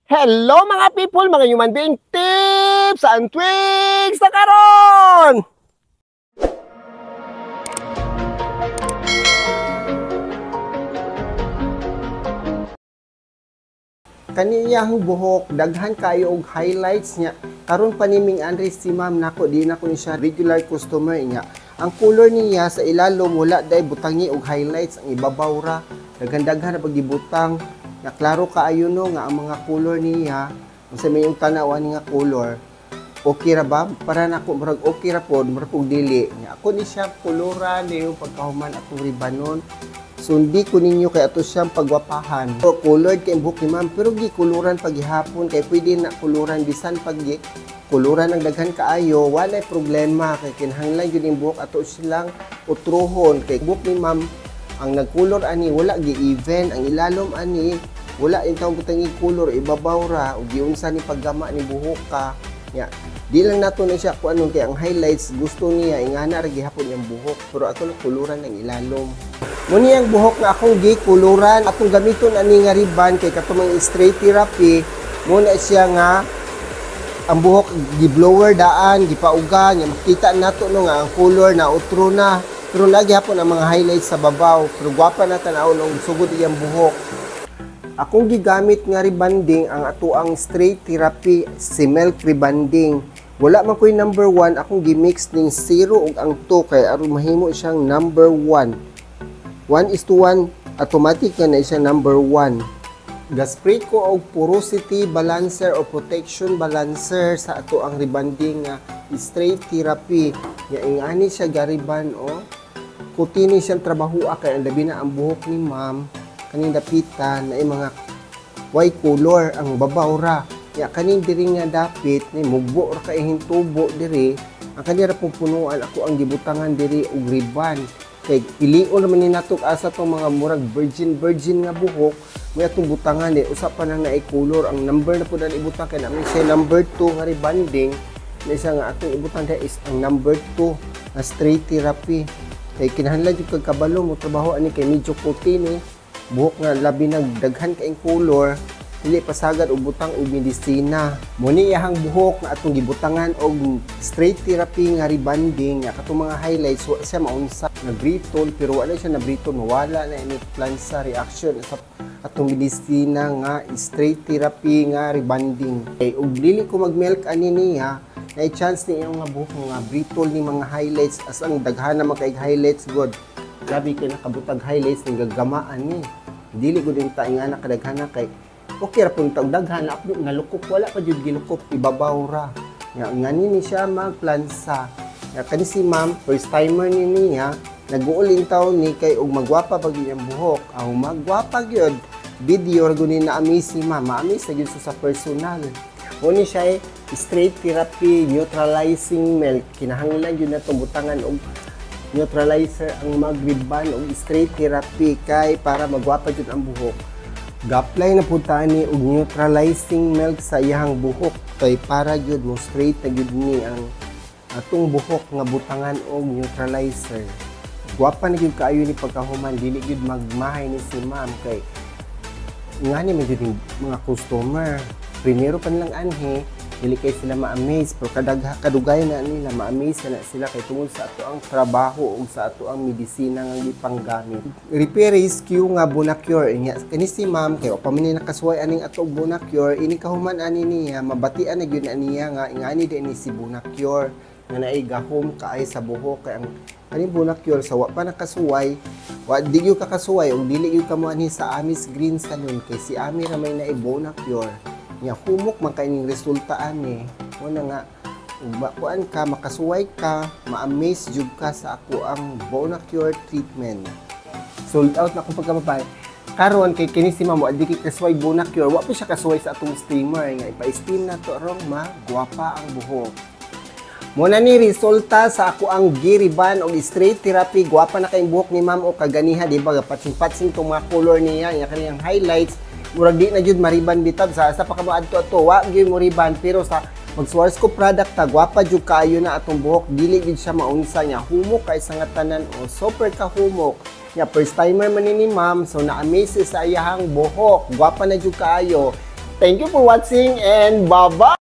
Hello mga people, mga human being tips and twigs na karon! Kaniyang buhok, daghan kayo og highlights niya. Karon pa ni Ming Andres si ma'am nako, di na ko ni siya regular customer niya. Ang color niya sa ilalom wala day butangi og highlights, ang ibabaw ra daghan-daghan na pagibutang. Na klaro kaayo no nga ang mga color niya, unsa may yung tan-awan nga color, okay ra ba? Para nako murag okay ra pod, murag pug dili. Nya ako ni siya koloran yung pagkahuman atong ribanon. Sundi ko ninyo kay ato siyang pagwapahan. So, colored kay buhok ni ma'am, pero gi kuluran paghihapon kay pwede na kuluran bisan pag kuluran ang daghan kaayo, walay problema kay kinahanglan gyud ning buhok ato silang utruhon kay buhok ni ma'am ang nagkulor ani wala gi-even, ang ilalom ani wala intawon butang color, ibabaw ra ug giunsa ni paggama ni buhok ka. Nya di lang nato na siya kung anong kay ang highlights gusto niya ingana ra gihapon iyang buhok, pero ato na kuluran ang ilalom. Muni ang buhok nga akong gikuluran, atong gamiton ani nga ribbon kay katong straight therapy muna siya nga ang buhok gi-blower daan, gipauga nya makita nato no nga ang color na utro na, pero lagi hapon ang mga highlights sa babaw, pero gwapa na tan-aw og sugod iyang buhok. Akong gigamit nga rebanding ang atoang straight therapy si milk rebanding. Wala man ko'y number 1, akong gimix ning 0 ug ang 2 kay aron mahimo siyang number 1. 1:1 automatic na siya number 1. Gaspray ko og porosity balancer o protection balancer sa ato ang rebanding nga straight therapy. Nya ingani siya gariban o kutini siyang trabaho kay ang labi na ang buhok ni ma'am kaning dapitan na mga white color ang babaw ra. Ya kaning diri nga dapit ni mugbo ra kay hintubo diri, ang kanira pong punuan ako ang gibutangan diri og ribbon kay pilion naman ni nato asa tong mga murag virgin virgin nga buhok may atong butangan di usa pa nang naay color. Ang number na pud ang ibutang kay namin siya number 2 nga rebanding na isa nga atong ibutang diha is ang number 2 nga straight therapy kay kinahanglan jud kag kabalo mo trabaho ani kay medyo puti ni buhok nga labi nagdaghan kaing color, dili pasagad og butang og medisina. Muni iyahang buhok nga atong gibutangan og straight therapy nga rebanding nga katong mga highlights wa siya maunsa na brittle, pero wala siya na brittle, mawala na ini plansa reaction sa atong medisina nga straight therapy nga rebanding. Kay og dili ko mag-milk ani niya, na chance ni iyang nga buhok nga brittle ni mga highlights as ang daghan na kay highlights god. Grabe kay nakabutag highlights ning gagamaan ni. Dili gud ta nga nakadaghan na kay okay ra pud tag daghan ako nalukop, wala pa jud gilukop, ibabaw ra. Nga ngani ni siya magplansa. Nga kani si ma'am first timer ni niya, nag-uulin taon ni kay og magwapa pag iyang buhok. Aw magwapa gyud. Video ra gud ni na-amaze si ma'am, ma-amaze na gyud sa personal. Muni siya straight therapy neutralizing milk. Kinahanglan gyud natong butangan og neutralizer ang magriban og straight therapy kay para magwapa jud ang buhok. Ga-apply na pud ta ani og neutralizing milk sa iyang buhok kay para jud mo straight na jud ni ang atong buhok nga butangan og neutralizer. Gwapa na jud kaayo ni pagkahuman, dili jud magmahay ni si ma'am kay ngani man jud mga customer. Primero pa nilang anhi, dili kay sila ma-amaze, pero kadugay na nila ma-amaze na sila kay tungod sa ato ang trabaho ug sa ato ang medisina nga gipanggamit. Repair Rescue nga Bonacure nya kani si ma'am kay pa man ni nakasuway aning ato Bonacure, ini kahuman ani niya mabatian na gyud niya nga ingani din ni si Bonacure nga naay gahom kaay sa buhok kay ang kaning Bonacure sa wa pa nakasuway, wa di gyud ka kasuway ug dili gyud kamo ani sa Amis Green Salon kay si Ami ra may naay Bonacure. Nya humok man kay ning resulta ani. Muna nga ug ka makasuway ka, ma-amaze jud ka sa ako ang Bonacure treatment. Sold out na akong pagkababay. Karon kay kini si ma'am wa di kay kasuway Bonacure, wa pa siya kasuway sa atong steamer nga ipa-steam na to aron magwapa ang buhok. Muna ni resulta sa ako ang giriban og straight therapy. Gwapa na kay buhok ni ma'am o kaganiha, di ba? Patsing-patsing tong mga color niya, nya kaniyang highlights. Murag di na jud mariban bitab sa asa pa ka mo adto ato wa gyud mo riban, pero sa mag Swarovski product ta gwapa jud kaayo na atong buhok, dili gyud siya maunsa niya, humok kay sa nga tanan o super kahumok. Nya first timer man ni ma'am, so na-amaze sa iyahang buhok, gwapa na jud kaayo. Thank you for watching and bye-bye!